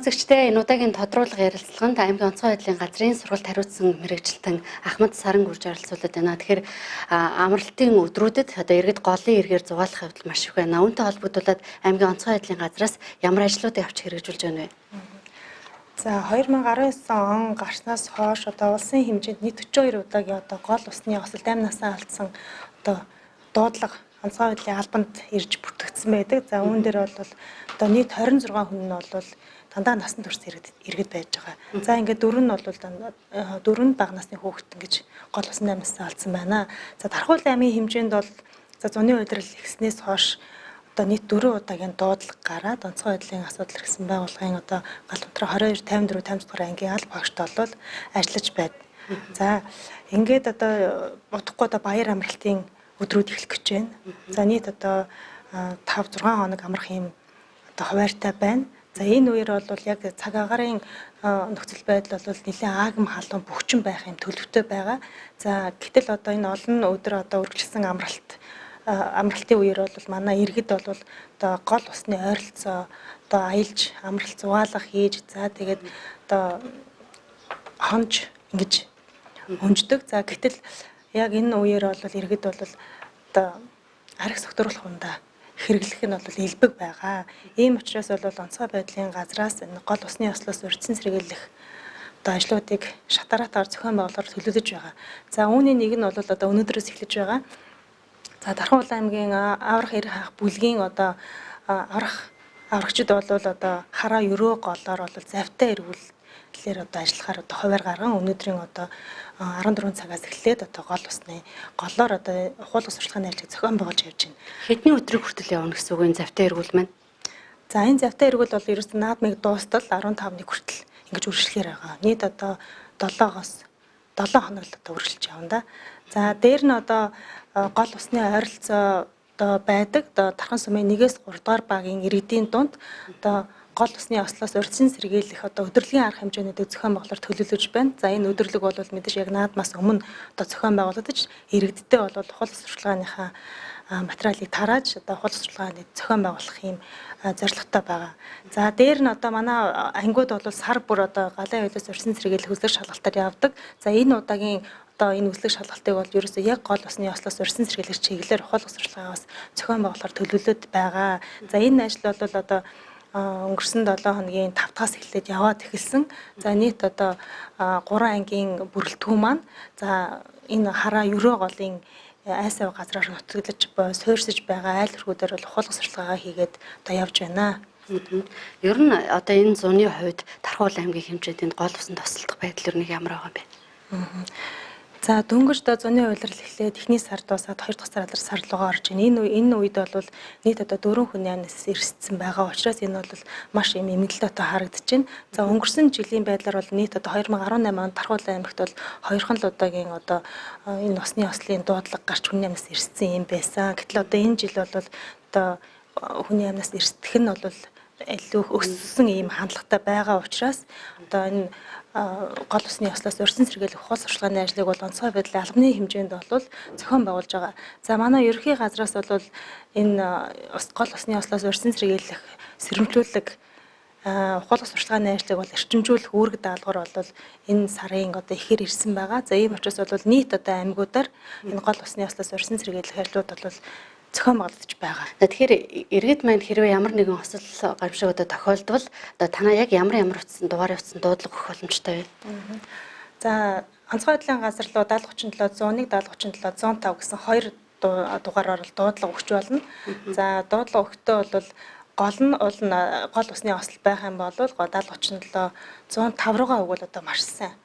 Үзэгчдээ, энэ удаагийн тодруулга ярилцлаганд аймгийн онцгой байдлын газрын сургалт хариуцсан мэргэжилтэн Ахмад Саран гүрж оролцуулаад байна. Тэгэхээр амралтын өдрүүдэд одоо иргэд голын эргээр зугаалах явдал маш их байна. Үүнтэй холбогдуулаад аймгийн онцгой байдлын газраас ямар ажлуудыг авч хэрэгжүүлж байна вэ? За, 2019 он гарснаас хойш одоо улсын хэмжээнд нийт 42 удаагийн одоо гол усны осолд амнасаа алдсан одоо дуудлага онцгой байдлын албанд ирж бүртгэгдсэн байдаг. За, үүн дээр бол одоо нийт 26 хүн нь бол дандаа насан турш иргэд байж байгаа. За, ингээд дөрөв нь бол дандаа дөрөв бага насны хүүхэд ингэж гол усны амнасаа алдсан байна. За, Дархуул аймгийн хэмжээнд бол за зуны улирал ихснээс хойш одоо нийт дөрөв удаагийн дуудлага гараад онцгой байдлын асуудал хэрэгсэн байгууллагын одоо гал унтраа 22 54 50 дугаар ангийн аль багшд бол ажиллаж байд. За, ингээд одоо удахгүй одоо баяр амралтын өдрүүд эхлэх гэж байна. За, нийт одоо 5 6 хоног амрах юм одоо хуваартай байна. За, энэ үеэр бол яг цаг агаарын нөхцөл байдал бол нэлээд аагам халуун бөхчин байх юм төлөвтэй байгаа. За, гэтэл одоо энэ олон өдөр одоо үргэлжилсэн амралтын үеэр бол манай иргэд бол одоо гол усны ойролцоо одоо аялж амралт зугаалга хийж, за тэгээд одоо хонж ингэж өнждөг. За, гэтэл яг энэ үеэр бол иргэд бол одоо арх согтруулах ундаа хэрэглэх нь бол элбэг байгаа. Ийм учраас бол онцгой байдлын газраас энэ гол усны ослоос урьдчилан сэргийлэх одоо ажлуудыг шатаратаар зохион байгуулахаар төлөвлөж байгаа. За, үүний нэг нь бол одоо өнөөдрөөс эхлэж байгаа. За, Дархан Улаан аймгийн аврах эрх хах бүлгийн одоо аврагчид бол одоо хараа өрөө голоор бол завтай эргүүлэлээр одоо ажиллахаар одоо хуваар гарган өнөөдрийн одоо 14 цагаас эхлээд одоо гол усны голоор одоо ухуулга сурталчилгааны ажлыг зохион байгуулж явж байна. Хэдний өдрийг хүртэл явна гэсэн үг энэ завтай эргүүл маань? За, энэ завтай эргүүл бол ерөөсөн наадмыг дуустал 15-ны хүртэл ингэж үргэлжлэхээр байгаа. Нийт одоо 7-оос 7 хоног л одоо үргэлжлэж явна да. За, дээр нь одоо гол усны ойролцоо одоо байдаг. Одоо Тархан сумын 1-ээс 3 дугаар багийн иргэдийн дунд одоо гол усны ослоос урьдчилан сэргийлэх одоо өдөрлөгийн арга хэмжээнүүдийг зохион байгуулалтаар төлөвлөж байна. За, энэ өдөрлөг бол мэдээж яг наадмаас өмнө одоо зохион байгуулагдаж иргэдтэй бол ухуулах сурталчилгааныхаа материалыг тарааж одоо ухуулах сурталчилгааны зохион байгуулах юм зорилготой байгаа. За, дээр нь одоо манай ангиуд бол сар бүр одоо галын хөлөөс урьдчилан сэргийлэх үзлэг шалгалтаар явдаг. За, энэ удаагийн одоо энэ үзлэг шалгалтыг бол ерөөсөө яг гол усны ослоос урьдчилан сэргийлэх чиглэлээр ухуулах сурталчилгаагаас зохион байгуулахаар төлөвлөд байгаа. За, энэ ажил бол одоо өнгөрсөн 7 хоногийн 5 дахаас эхлээд яваад эхэлсэн. За, нийт одоо 3 ангийн бүрэлдэхүүн маань за энэ хараа өрөө голын айсав газраар нутаглаж суурьсаж байгаа айл өрхүүдээр бол ухуулга сурталчилгаагаа хийгээд одоо явж байна. Ер нь одоо энэ зуны хувьд Дархуул аймгийн хэмжээнд энэ гол усанд тусалдах байдал ер нь ямар байгаа юм бэ? За, дөнгөж одоо зуны улирал эхлээд эхний сар дуусаад 2 дахь сар алар сар руугаа орж байна. Энэ үед бол нийт одоо 4 хүний амнаас эрсдсэн байгаа учраас энэ бол маш юм эмгэлтэй одоо харагдаж байна. За, өнгөрсөн жилийн байдлаар бол нийт одоо 2018 онд Дархуул аймагт бол хоёрхан л удаагийн одоо энэ усны ослын дуудлага гарч хүний амнаас эрсдсэн юм байсан. Гэтэл одоо энэ жил бол одоо хүний амнаас эрсдэх нь бол илүү өссөн ийм хандлагатай байгаа учраас одоо энэ гол усны ослоос урьдчилан сэргийлэх ухаал сурталчилгааны ажлыг бол онцгой байдлын албаны хэмжээнд бол зохион байгуулж байгаа. За, манай ерөнхий газраас бол энэ гол усны ослоос урьдчилан сэргийлэх сэрэмжлүүлэг ухаалаг сурталчилгааны ажлыг бол эрчимжүүлэх үүрэг даалгавар бол энэ сарын одоо ихээр ирсэн байгаа. За, ийм учраас бол нийт одоо аймагуудаар энэ гол усны ослоос урьдчилан сэргийлэх ажлууд бол зохион байгуулагдаж байгаа. Тэгэхээр иргэд маань хэрвээ ямар нэгэн осол гамшиг одоо тохиолдвол одоо танаа яг ямар ямар утсан дугаарын утсан дуудлага өгөх боломжтой вэ? За, онцгой байдлын газар руу 70 37 101 70 37 105 гэсэн хоёр дугаараар бол дуудлага өгч болно. За, дуудлага өгөхдөө бол гол нь гол усны осол байх юм бол 70 37 105 руугаа өгвөл одоо маш сайн.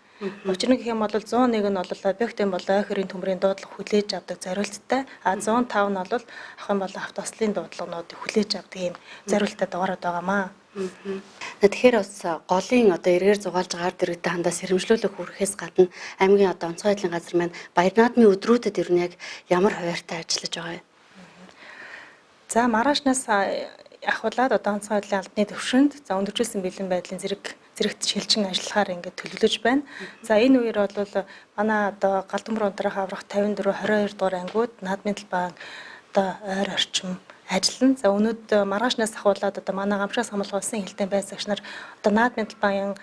Учир нь гэх юм бол 101 нь бол объектын болоо ой хөрийн төмрийн дуудлага хүлээж авдаг зориулттай. А 105 нь бол авах юм бол автоослын дуудлагануудыг хүлээж авдаг ийм зориулттай дугаарууд байгаамаа. Тэгэхээр бас голын одоо эргээр зугаалж гар дэргэдээ хандаа сэрэмжлүүлэх үүрхээс гадна аймгийн одоо онцгой байдлын газар маань баяр наадмын өдрүүдэд ер нь яг ямар хуваартай ажиллаж байгаа вэ? За, маргаашнаас ахуулаад одоо онцгой байдлын албаны төвшөнд за өндөржүүлсэн бэлэн байдлын зэрэгт шилжин ажиллахаар ингээд төлөвлөж байна. За, энэ үеэр бол манай одоо гал төмөр унтраах аврах 54 22 дугаар ангиуд наадмын талбай одоо ойр орчим ажиллана. За өнөөдөр маргаашнаас ахуулаад одоо манай Гамшигаас хамгаалах улсын хэлтийн байцаагч нар одоо наадмын талбайн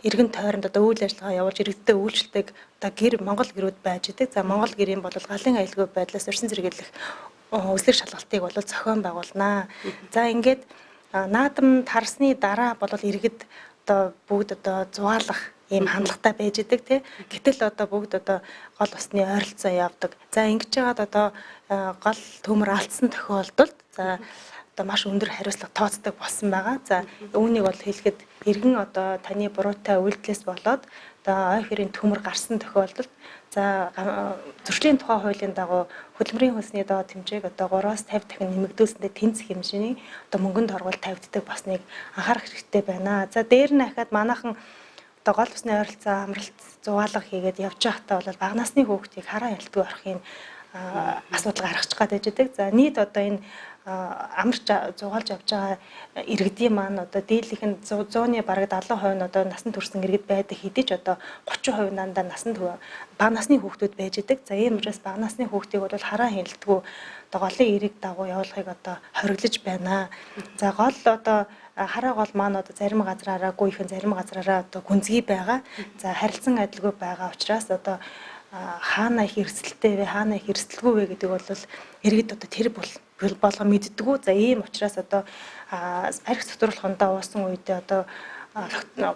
эргэн тойронд одоо үйл ажиллагаа явуулж иргэдтэй үйлчлдэг одоо гэр Монгол гэрүүд байж идэг. За Монгол гэрийн бол галын аюулгүй байдлаас урьдчилан сэргийлэх өслөг шалгалтыг бол зохион байгуулнаа. За ингээд наадам тарсны дараа бол иргэд одоо бүгд одоо зугаалах ийм хандлагатай байж идэг тий. Гэтэл одоо бүгд одоо гол усны ойролцоо явдаг. За ингэж жагаад одоо гол төмөр алдсан тохиолдолд за одоо маш өндөр хариуцлага тооцдог болсон байгаа. За үүнийг бол хэлэхэд иргэн одоо таны буруутай үйлдэлээс болоод одоо ой хэрийн төмөр гарсан тохиолдолд за зөрчлийн тухай хуулийн дагуу хөдөлмөрийн хөлсний доод хэмжээг одоо 3-аас 50 дахин нэмэгдүүлсэндээ тэнцэх хэмжээний одоо мөнгөнд торгуул тавигддаг болсныг анхаарах хэрэгтэй байна. За дээр нь ахаад манайхан одоо гол усны ойролцоо амралт зугаалга хийгээд явж байхдаа бол бага насны хүүхдийг хараа ялтгүй орохын асуудал гаргачих гээд байдаг. За нийт одоо энэ амарч зугаалж явж байгаа иргэдийн маань одоо дийлэх нь 100-ны бараг 70% нь одоо насан турсан иргэд байдаг хэдий ч одоо 30% дандаа насан бага насны хүүхдүүд байж идэг. За ийм учраас бага насны хүүхдийг бол хараа хяналтгүй одоо голын эрэг дагуу явуулахыг одоо хориглож байна. За гол одоо хараа гол маань одоо зарим газраараа гүйхэн зарим газраараа одоо гүнзгий байгаа. За харилцан адилгүй байгаа учраас одоо хаана их эрсдэлтэй вэ, хаана их эрсдэлгүй вэ гэдэг бол иргэд одоо тэр болго мэддэггүй. За ийм учраас одоо арх цогцруулахандаа уусан үедээ одоо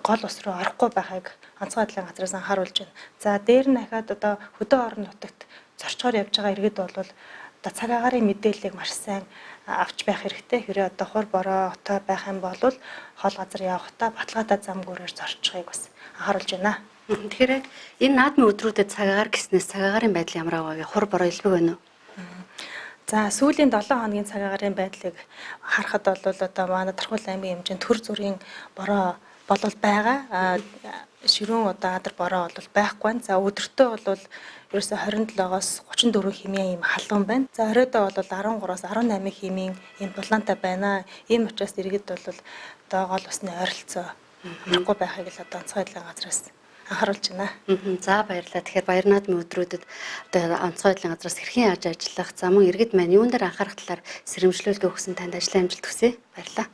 гол ус руу орохгүй байхыг онцгой байдлын газраас анхааруулж байна. За дээр нь ахаад одоо хөдөө орон нутагт зорчгоор явж байгаа иргэд бол одоо цаг агаарын мэдээллийг маш сайн авч байх хэрэгтэй. Хэрэг одоо хур бороо отой байх юм бол хол газар явахдаа баталгаатай зам гүрээр зорчхыг бас анхааруулж байна. Тэгэхээр яг энэ наадмын өдрүүдэд цаг агаар гиснээс цаг агаарын байдал ямар аваа вэ? Хур бороо илбэг байна уу? За сүүлийн 7 хоногийн цаг агаарын байдлыг харахад бол одоо манай Дархуул аймгийн хэмжээнд төр зүрийн бороо болол байгаа. Ширүүн одоо адар бороо бол байхгүй байна. За өдөртөө бол ерөөсө 27-оос 34 хэмээн ийм халуун байна. За оройдоо бол 13-оос 18 хэмээн ийм дулаантай байна. Ийм учраас иргэд бол одоо гол усны ойролцоо амрахгүй байхыг л одоо онцгой байдлын газраас анхааруулж байна. За баярлалаа. Тэгэхээр баяр наадмын өдрүүдэд одоо онцгой байдлын газраас хэрхэн яаж ажиллах, за мөн иргэд маань юун дээр анхаарах талаар сэрэмжлүүлэлт өгсөн танд ажлын амжилт хүсье. Баярлалаа.